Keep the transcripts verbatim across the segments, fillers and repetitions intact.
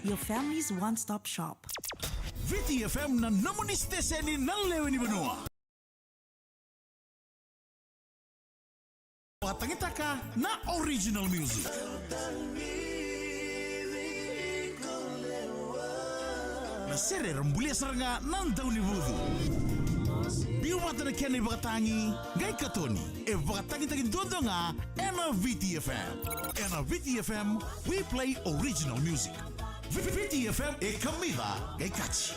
Your family's one-stop shop. Viti F M na nomuni siteseni na lewe ni vanua. Vakatagitaka na original music. Na sere era bulia sara ga na Daunivucu. Biu vata na kena ivakatagi, qai katoni. E vakatagitaki duadua ga ena Viti F M. Ena Viti F M, we play original music. Viti F M e kamica qai kaci.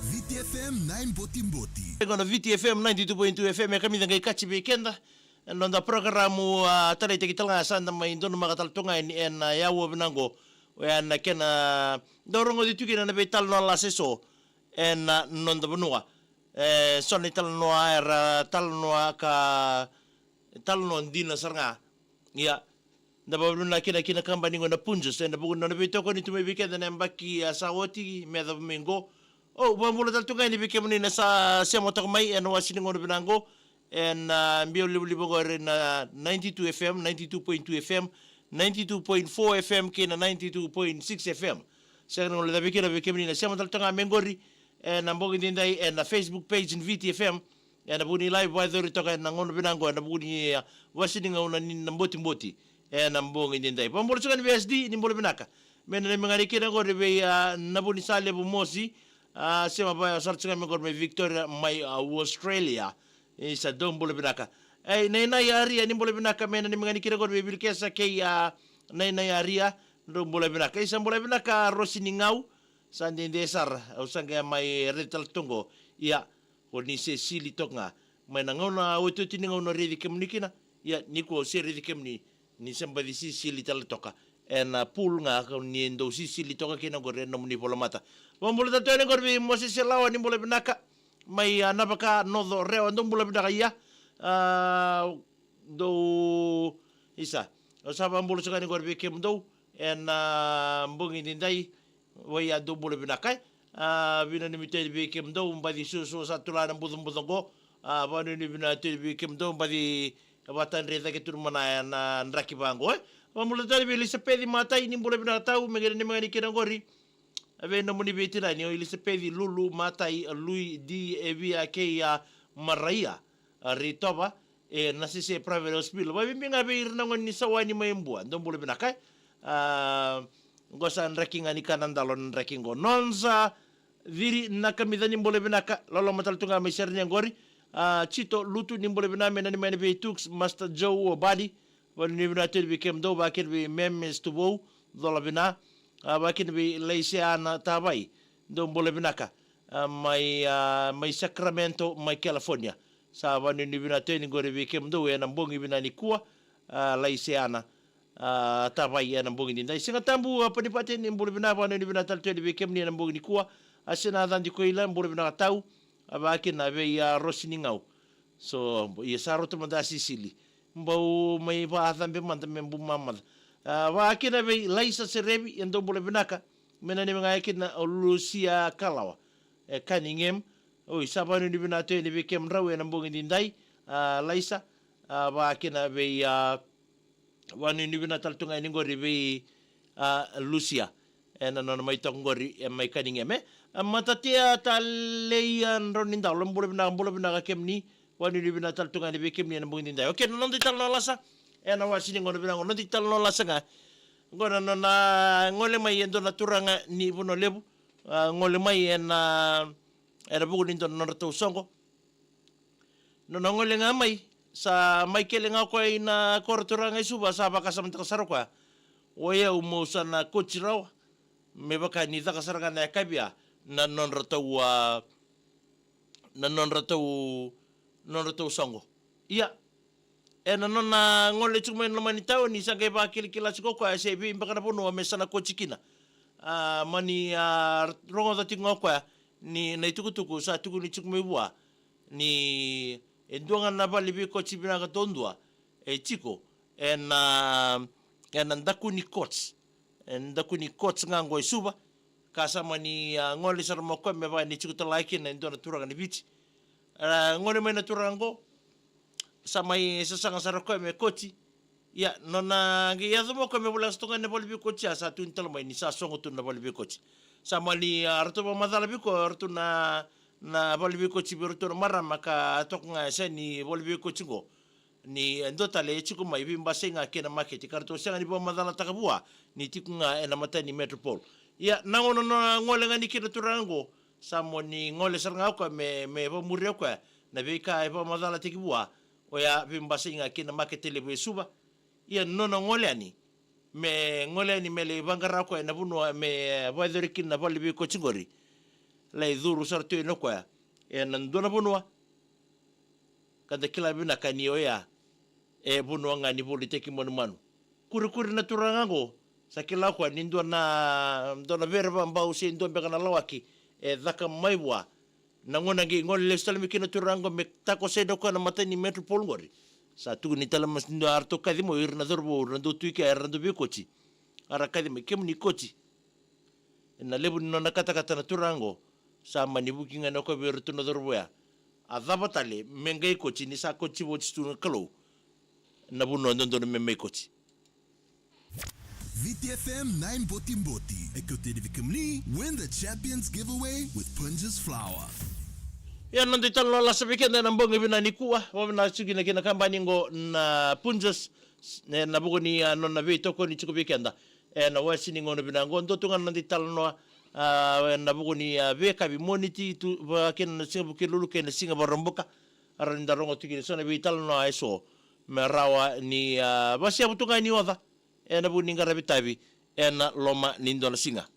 Viti F M na ibotiboti. Qo na Viti F M ninety-two point two F M, e kamica qai kaci vei keda. E noda porokaramu, a, taleitaki tale ga sa da mai donumaka tale tu ga yani ena, a, aua vinaka qo. Oya na kena dau rogoci tu kina na veitalanoa lasa eso ena noda vanua. E so na italanoa era talanoa ka talanoa dina sara ga. Ia, da vakavinavinaka kina ki na kabani qo na Punjas ena vuku ni nona veitokoni tu mai vei keda ena yabaki, a, sa oti me yacova mai qo. Au vakabula tale tu ga yani vei kemuni na sa sema toka mai ena wase ni gauna vinaka qo ena, a, biau livaliva qori na ninety-two F M, ninety-two point two F M, ninety-two point four F M kei na ninety-two point six F M. Sega ni guilecavi kina vei kemuni na sema tale toka ga mai qori ena bogi edaidai ena Facebook page ni Viti F M. Ena vuku ni live vakayacori toka ena gauna vinaka qo ena vuku ni, a, wase ni gauna ni na botiboti ena bogi edaidai. Vakabula tiko ga yani vei S D, ni bula vinaka. Me nanumi ga yani kina qori vei, a, Navunisalevu Mosi, a, sema vaya sara tiko ga mai qori mai Victoria mai, a, Australia. Isa, dou bula vinaka. Ei, Nainai Aria, ni bula vinaka. Me nanumi ga yani kina qori vei Vilkesa kei, a, Nainai Aria, dou bula vinaka. Isa, bula vinaka Rosi ni Gau. Sa dede sara, au sa qai mai raica tale tu qo. Ia, O ni se sili toka ga mai na gauna, otioti ni gauna raici kemuni kina. Ia nikua au se raici kemuni ni se baci sisili tale toka ena pool ga, ka ni dau sisili toka kina qori ena nomuni volamata. Vakabula tale tu yani qori vei Mosese Lawa, ni bula vinaka mai, a, Navaka, Noco, Rewa, dou bula vinaka. Ia, a, dou, isa, au sa vakabula toka yani qori vei kemudou ena, a, bogi nidai. Oi, a, dou bula vinaka, e. A, vinanumi tu yani vei kemudou, baci suasua sa tu la na bucabuca qo. A, vanuinui vinaka tu yani vei kemudou, baci vakatadre cake tu mai na, na draki vaqo, e. Vakabula tu yani vei Elisapeci Matai, ni bula vinaka tau, me qai nanumi ga ni kina qori. A, vei nomuni veitinani o Elisapeci Lulu Matai, a, Lui Di Evia kei a Maraia, a, Ritova, e Nasese Private Hospital. Vakabibi ga vei ira na gone ni Sawani mai Bua, dou bula vinaka, e. A, qo sa draki ga ni kana dalo na draki qo. Nonsa Ciri Nakamica, ni bula vinaka, loloma tale tu ga mai Sereni qori. A, Tito Lutu, ni bula vinaka, me nanumi yani vei Tux, Master Joe, o Badi. Vanuinui vinaka tu yani vei kemudou, vakakina vei Meme Stuvou, cola vinaka. A, vakakina vei Laiseana Tavai, dou bula vinaka. A, mai, a, mai Sacramento, mai California. Sa vanuinui vinaka tu yani qori vei kemudou ena bogi vinaka nikua, a, Laiseana, a, Tavai, ena bogi nidai. Siga Tabu, a, Panipate, ni bula vinaka, vanuinui vinaka tale tu yani vei kemuni ena bogi nikua. A, Sena Cadi Koila, bula vinaka tau. A, vakakina vei, a, Rosi ni Gau. So, ia sa rauta mada a sisili. Bau mai vakacabe mada me bu mamaca. A, vakakina vei Laisa Serevi, e dou bula vinaka. Me nanumi ga kina o Lusia Kalawa, e Cunningham. Oi, sa vanuinui vinaka tu yani vei kemudrau ena bogi nidai, a, Laisa. A, vakakina vei, a, vanuinui vinaka tale tu ga yani qori vei, a, Lusia ena nona mai toka qori, e, mai Cunningham, e. A, Matatia Taleia Draunikau, bula vinaka, bula vinaka kemuni. Vanuinui vinaka tale tu ga yani vei kemuni ena bogi nidai. Okei, na noda italanoa lasa ena wasi ni gauna vinaka qo, noda italanoa lasa ga. Qo na nona gole mai e dua na turaga ni Vanua Levu. A, gole mai ena, ena vuku ni dua na nodratou soqo. Nona gole ga mai, sa mai kele ga o koya ina koro turaga e Suva, sa vakasamataka sara o koya, o yau meu sa na koci rawa, me vaka ni caka sara ga na yakavi ya na nodratou, a, na nodratou, nodratou soqo. Ia, ena nona gole tiko mai na loma ni taoni, sa qai vakilakila tiko o koya se vei beka na vanua me sa na koci kina. A, mani, a, rogoca tiko ga o koya ni na itukutuku sa tukuni tiko mai vua ni e dua ga na vale veikoci vinaka duadua e tiko ena, ena Dakuni Courts. Ena Dakuni Courts ga qo e Suva. Ka sa mani, a, gole sara mai o koya me vaka ni tiko tale ga kina e dua na turaga ni Viti. A, gole mai na turaga qo, sa mai sasaga sara o koya me koci. Ia, nona qai yaco mai o koya me voleka sara toka ga na vale veikoci ya, sa tukuni tale mai ni sa sogo tu na vale veikoci. Sa mani, a, ratou vakamacala vei koya o ratou na, na vale veikoci vei ratou na marama ka toka ga e sega ni vale veikoci qo. Ni, e, dua tale e tiko mai veibasai ga kei na makete, ka ratou sega ni vakamacalataka vua ni tiko ga ena mata ni Metropole. Ia, na gauna nona gole ga ni kina turaga qo, sa mani gole sara ga o koya me, me vakamuria o koya na veika e vakamacalataki vua, oya veibasai ga kei na makete levu e Suva. Ia nona gole yani, me gole yani me lai vaqara o koya ena vanua me vakayacori kina na vale veikoci qori, lai curu sara tu yani o koya ena dua na vanua ka da kila vinaka ni oya e vanua ga ni volitaki manumanu. Kurikuri na turaga qo, sa kila o koya ni dua na, dua na vere vakabau se dua beka na lawaki e caka mai vua. Na gauna qai gole lesu tale mai kina na turaga qo me takoso yani o koya na mata ni Metropole qori, sa tukuni tale mai, sa dua, a, ratou kaci mai o ira na cauravou, ira na dau tu i kea, era dau veikoci. A ra kaci mai, kemuni koci, ena levu ni nona katakata na turaga qo, sa mani vuki ga yani o koya vei iratou na cauravou ya. A cava tale me qai koci ni sa koci oti tu na Kalou na vanua dodonu me mai koci? Viti F M nine Botiboti e kauta yani vei kemuni Win the Champions Giveaway with Punjas Flour. Ia, na noda italanoa lasa vei keda ena bogi vinaka nikua, vakavinaka tiko kina kei na kabani qo na Punjas, ena vuku ni, a, nona veitokoni tiko vei keda ena wasi ni gauna vinaka qo. Dua tu ga na noda italanoa, a, ena vuku ni, a, veiyakavi Moniti tu, vaka kina na Siga Vukelulu kei na Siga Vakaraubuka. Era ni da rogo tiko kina eso na veitalanoa eso me rawa ni, a, vakasevu tu ga ni oca ena vuku ni qaravi tavi ena loma ni dua na siga.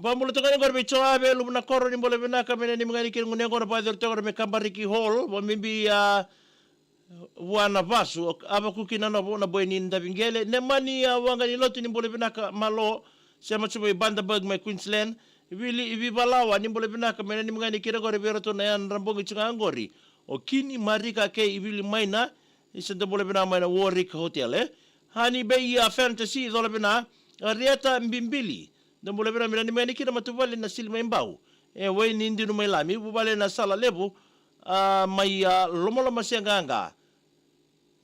Vabula toka ni qori vei Joave, Luvu na Koro, ni bula vinaka, me nanumi ga ni kina gone qo na vacori toka me Kabariki Hall, vabibi a vua na vasu, o Avakuki na novo, na boi ni davi qele, Nemani a waqa ni lotu ni bula vinaka, Malo, sema tu mai Bundaberg mai Queensland, Vili, Vivalawa, ni bula vinaka, me nanumi ga ni kina qori vei ratou na yadra bogi tu ga qori. O Kini, Marika, kei Vili Maina, isa dou bula vinaka mai na Warwick Hotel, e. Hani Bay a Fantasy, cola vinaka, Arieta Bibili, dou bula vinaka, me nanumi ga ni kina matavuvale na Sili mai Bau. E, Waini Dinu mai Lami, vuvale na Sala Levu, a, mai a, Lomaloma se qaqa.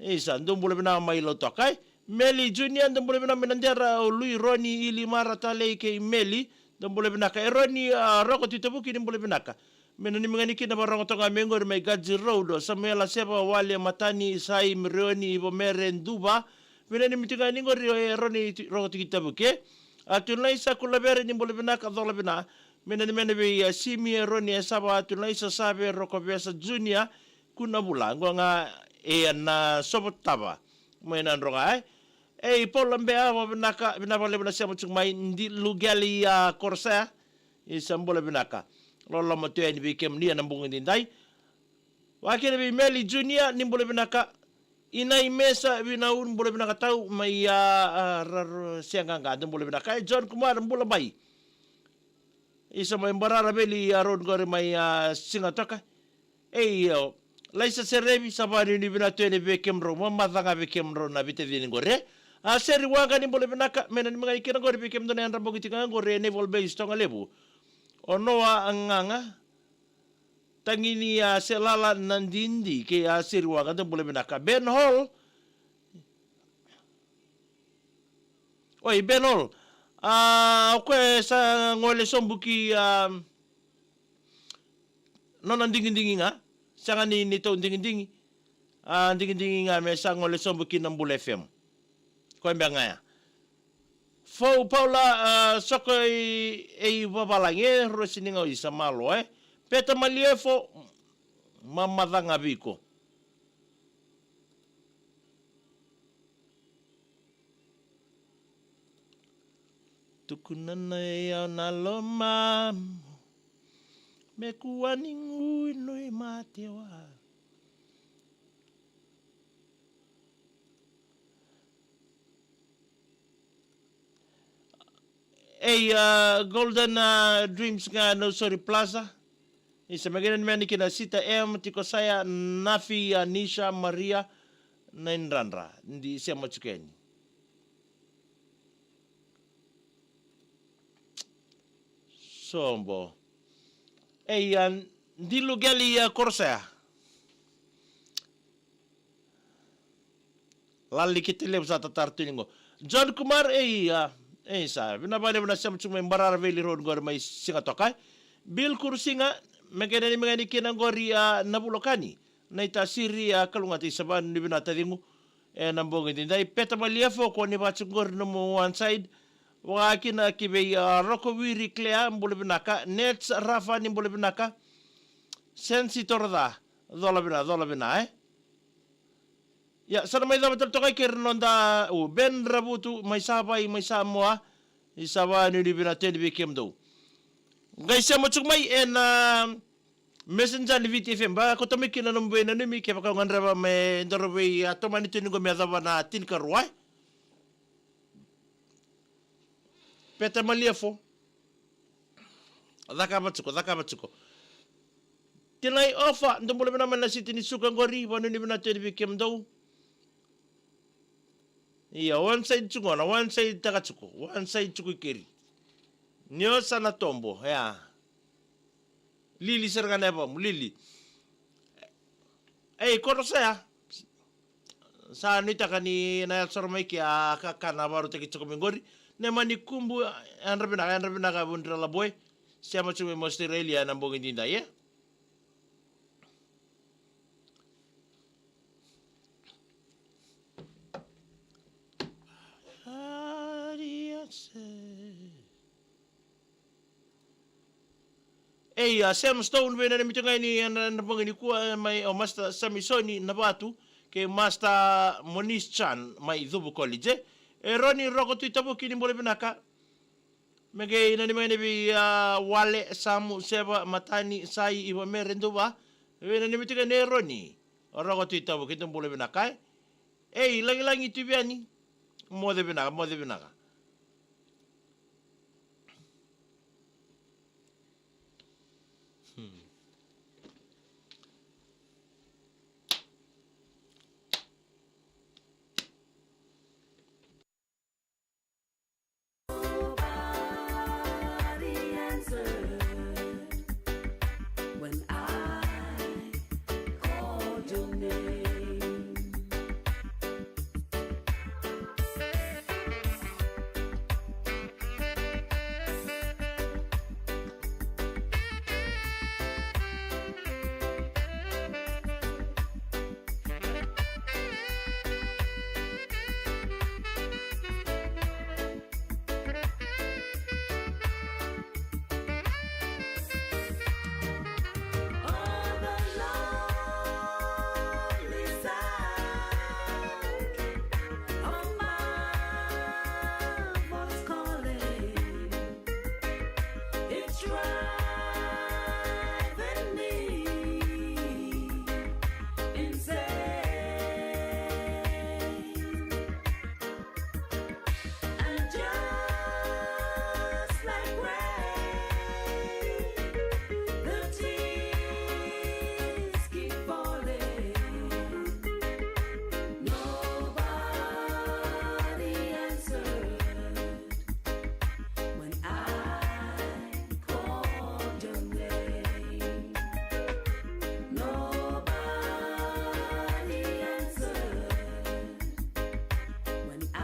Isa, dou bula vinaka mai Lautoka, e. Meli Junior, dou bula vinaka mai Nadera, o Lui, Roni, Ili, Mara, Talei, kei Meli, dou bula vinaka. E Roni, a, Roko Tui Tavuki, ni bula vinaka. Me nanumi ga ni kina varogo toka me qori mai Gaji Road, o Samuela Seva, Wale Matani, Isai, Mirioni, Ivo Mere, Duva. Me nanumi tu ga ni qori o e Roni Tui, Roko Tui Tavuki, e. A Tunaisa Kulavere, ni bula vinaka, cola vinaka. Me nanumi ga vei a Simi, e Roni, e Sava, a Tunaisa Save, Roko Vesa Junior, Kuna Vula, qo ga e na Sovotava. Mai na droga, e. Ei, Paula Bea, vakavinaka, vinaka vakalevu na sema tiko mai, Di Lugeli a Corsair, isa bula vinaka. Loloma tu yani vei kemuni ena bogi nidai. Vakakina vei Meli Junior, ni bula vinaka. Inai Mesa, vinau, ni bula vinaka tau, mai a, a, Raro, se qaqa, ni bula vinaka. E John Kumar, bula bai. Isa mai Barara Veli, a road qori mai a Sigatoka. Ei, io. Laisa Serevi, sa vakanuinui vinaka tu yani vei kemudrau, mamaca ga vei kemudrau na veitacini qori, e. A Seri Waqa, ni bula vinaka, me nanumi ga ni kina qori vei kemudou na yadra bogi tiko ga qori e Naval Base Togalevu. O Noa Gaga, Tagini a Selala Nadidi, kei a Seri Waqa, dou bula vinaka. Ben Hall, Oi, Ben Hall. A, o koya e sa gole sobu ki, a, nona digidigi ga. Sega ni neitou digidigi. A, digidigi ga me sa gole sobu ki na Bula F M. Koya beka ga ya. Fou Paula, a, Soko i, i Vavalagi, e, Rosi ni Gau, isa malo, e. Peta Maliefo, mamaca ga vei iko. Tukuna na yau na lomamu, me kua ni guinui mate wa. Ei, a, Golden, a, Dreams ga Nausori Plaza. Isa, me kena ni meni kina Sita M, Tiko Saya, Nafi, a, Nisha, Maria, na Indradra. Di sema tukeni. Sobo. Ei, a, Di Lugeli, a, Corsair. Lali kete levu sa tatar tu ni qo. John Kumar, ei, a, ei, sa. Vinaka vakalevu na sema tiko mai Barara Valley Road qori mai Sigatoka. Bill Kurusiga, me kena ni me kena ni kina qori, a, na vulokani. Na ita siri, a, kalugata i Savani ni vinaka taciqu. E na bogi didai, Peta Maliefo, ko ni vatu qori nomu one side. Vakakina ki vei, a, Roko Wiri Claire, bula vinaka. Nets Rafa ni bula vinaka. Sensi Toroca, cola vina, cola vina, e. Ia, sa na mai cava tale toka i keri noda, u, Ben Ravutu, mai Savai, mai Samoa, i Sava, ni ni vina teni vei kemudou. Qai sema tiko mai ena Messenger ni Viti F M, ba ko tomiki na nomu vei nanumi, kevaka o gadreva me doro vei a tomani tu ni qo me yacova na tinikarua, e. Peta Maliefo. Cakava tiko, cakava tiko. Tinai Ofa, dou bula vina mai na siti ni suka qori, vanuni vina teni vei kemudou. Ia, one side tiko, na one side taka tiko, one side tiko i keri. Ni o sa na tobo, ia. Lili sara ga na yavamu, Lili. Ei, Korosea. Sa nuitaka ni na yasara mai ke a kakana varutaki tiko mai qori. Ne mani kubu, yadra vinaka, yadra vinaka vunidra laboe. Sema tiko mai Australia na bogi didai, e? Ei, a Sam Stone vei na nami tu ga ni, na, na bogi nikua, e, mai o Master Samisoni Navatu, kei Master Moniz Chan mai Cuvu College, e. E Roni Roko Tui Tavuki ni bula vinaka. Me qai nanumi mai na vei, a, Wale, Samu, Seva, Matani, Sai, Iva, Mere, Duva. Vei nanumi tiko na Eroni. O Roko Tui Tavo, keitou bula vinaka, e. Ei, Lagilagi Tuiviani. Moce vinaka, moce vinaka. Hmm. Nobody answered when I called your name. It's driving me insane. And just like rain, the tears keep falling. Nobody answered when I called your name. Nobody answered when I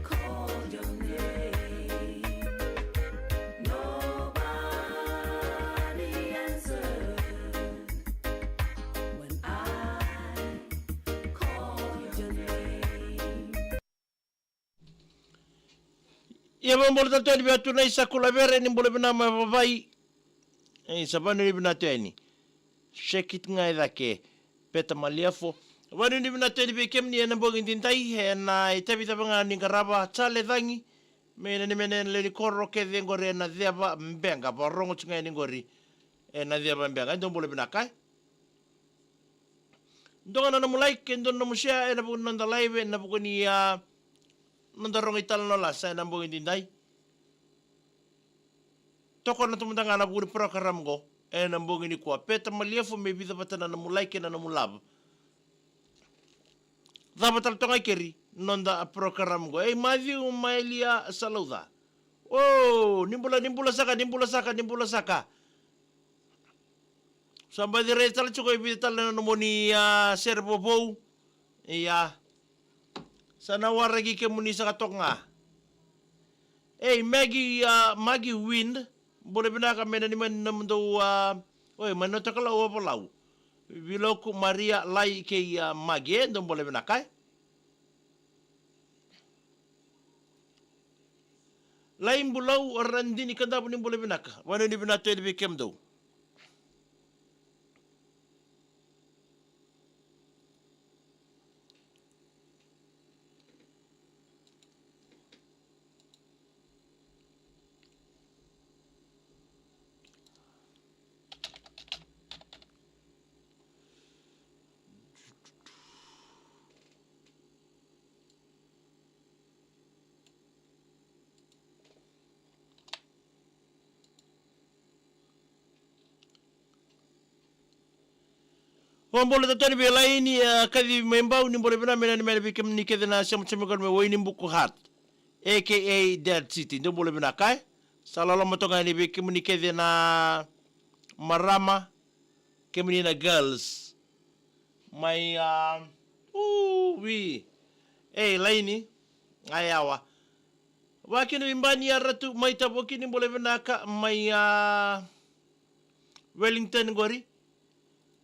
called your name. Nobody answered when I called your name. Ia, vakabula tale tu yani vei Atu Nai Sakulavere, ni bula vinaka mai Vavai. E, sa vanuinui vinaka tu yani. Shake it ga e cake. Peta Maliafu. Vanuinui vinaka tu yani vei kemuni ena bogi edaidai, ena itavi cava ga ni qarava, Tale Cagi. Me nanumi yani na lewe ni koro kece qori ena Ceva Beqa, vakarorogo tu ga yani qori ena Ceva Beqa. E dou bula vinaka, e. Dua ga na nomu like, e dua na nomu share ena vuku ni noda live, ena vuku ni, a, noda rogo italanoa lasa ena bogi edaidai. Tokona tu mada ga ena vuku ni program qo ena bogi nikua. Peta Maliafu, me vica vata na nomu like, na nomu love. Cava tale toka ga i keri noda program qo. Ei, Maciu Maelia Salauca. O, ni bula, ni bula saka, ni bula saka, ni bula saka. Sa baci raica tale tiko e vica tale na nomuni, a, sere vovou. Ia. Sa na waraki kemuni saka toka ga. Ei, Maggie, a, Maggie Wind. Bula vinaka, me nanumi na nomudou, a, oi, mai na Tokalau, Ovalau. Viloku, Maria, Lai kei, a, Maggie, e dou bula vinaka, e. Lai Bulau, Radini Kadavu, ni bula vinaka. Vanuinui vinaka tu yani vei kemudou. O, bula tale tu yani vei Laini, a, Kaci mai Bau, ni bula vinaka, me nanumi yani vei kemuni kece na sema sema qo mai Wainibuku Heart, A K A Dead City. Dou bula vinaka, e. Sa loloma toka yani vei kemuni kece na marama, kemuni na girls. Mai, a, uvi. Ei, Laini. Ai, yawa. Vakina vei Bani Aratu mai Tavoki, ni bula vinaka mai, a, Wellington qori.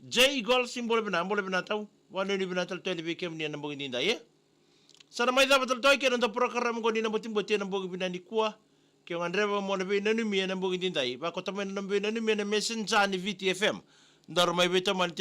J Eagles, ni bula vinaka, bula vinaka tau. Vanuinui vinaka tale tu yani vei kemuni ena bogi edaidai, e. Sa na mai cava tale toka i ke na noda program qo ni na botiboti ena bogi vinaka nikua. Ke o gadreva mo na veinanumi ena bogi edaidai, vakauta mai na nomu veinanumi ena Messenger ni Viti F M. Daru mai veitomani